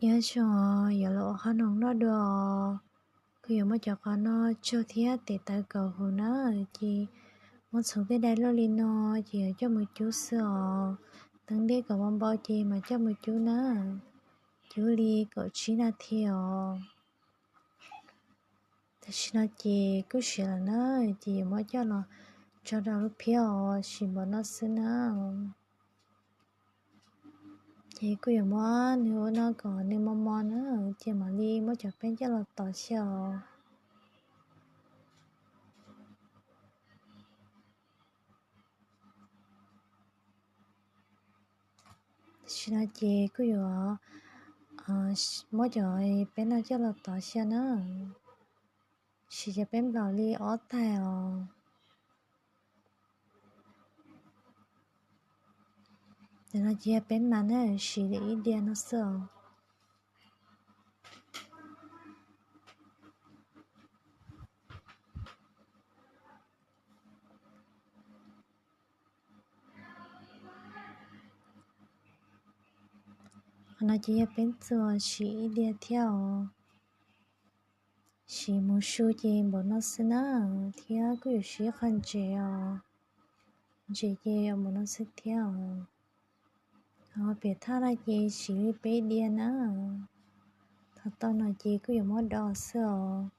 Nyob zoo, yuav los ua qhob noom noj dua os. Kuj yuav muab cov qos no tsau thiab tes taw kom huv na, ces muab txhoov tej dai luaj li no, ces yuav coj mus cub xwb os. Teev dej kom npau npau ces mam coj mus cub na, cub li kaum tsib nas this os. Tam sim no ces kuj siav lawm na, ces yuav muab coj los tso rau lub phiab os, siav npaum no xwb na. Ces kuj yuav muab nws ua no kom nws mos mos na, ces mam li muab cov peeb coj los tov xyaw os. Tam sim no ces kuj yuav muab cov peeb no coj los tov xyaw na. Siv cov peeb nplaum li ob taig os. Cov no ces yog peeb mas na, siv li ib diav no xwb os. Qhov no ces yog peeb txuas, siv ib diav thiab os. Siv mus su ces npaum no xwb na, thiab kuj yuav siv qhov ntsev os. Ntsev ces npaum no xwb thiab os. Ho piam thaj no ces siv li peb diav na. Thaum tau no ces kuj yuav muab do xwb os.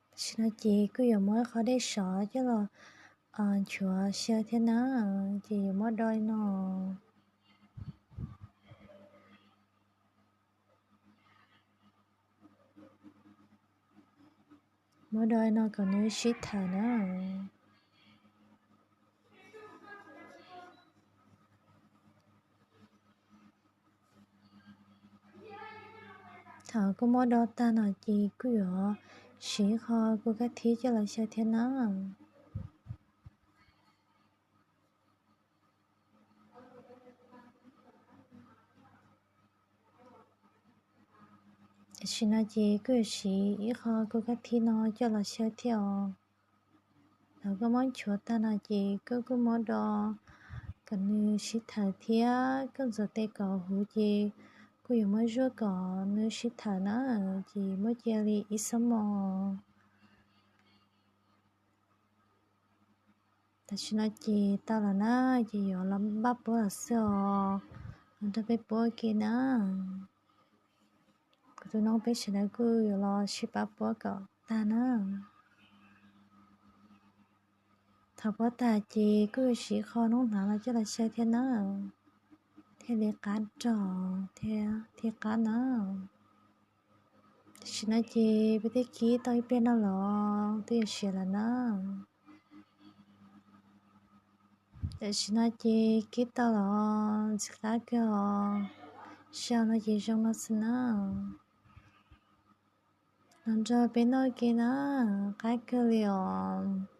Tam sim no ces kuj yuav muab qhov dej sov coj los nchuav xyaw thiab na, ces yuav muab do li no. Muab do li no kom nws sib thawm na. Thaum kuj muab do tag no ces kuj yuav siv qho kua kab thib coj los xyaw thiab na. Tam sim no ces kuj yuav siv ib qho kua kab thib no coj los xyaw thiab os. Thaum koj muab nchuav tag no ces koj kuj muab do kom nws sib thawm thiab koj ntxuav tes kom huv ces kuj yuav muab zuaj kom nws sib thawm na, ces muab cia li ib xuab moos. Tam sim no ces tau lawm na, ces yuav los npaj puab lawm xwb os. Los nrog peb puab ke na. Kuv tus noob peb sawv daws kuj yuav los sib pab puab kom tag na. Thaum puab tag ces kuj yuav siv qho noob hnav los coj los xyaw thiab na, thiaj li qab rog thiab thiaj qab na. Tam sim no ces peb twb kib tau ib pliag no los twb yuav siav lawm na. Tam sim no ces kib tau los ntxim qab kawg os, xyaw no ces zoo no xwb na. Los nrog peb noj ke na, qab kawg li os.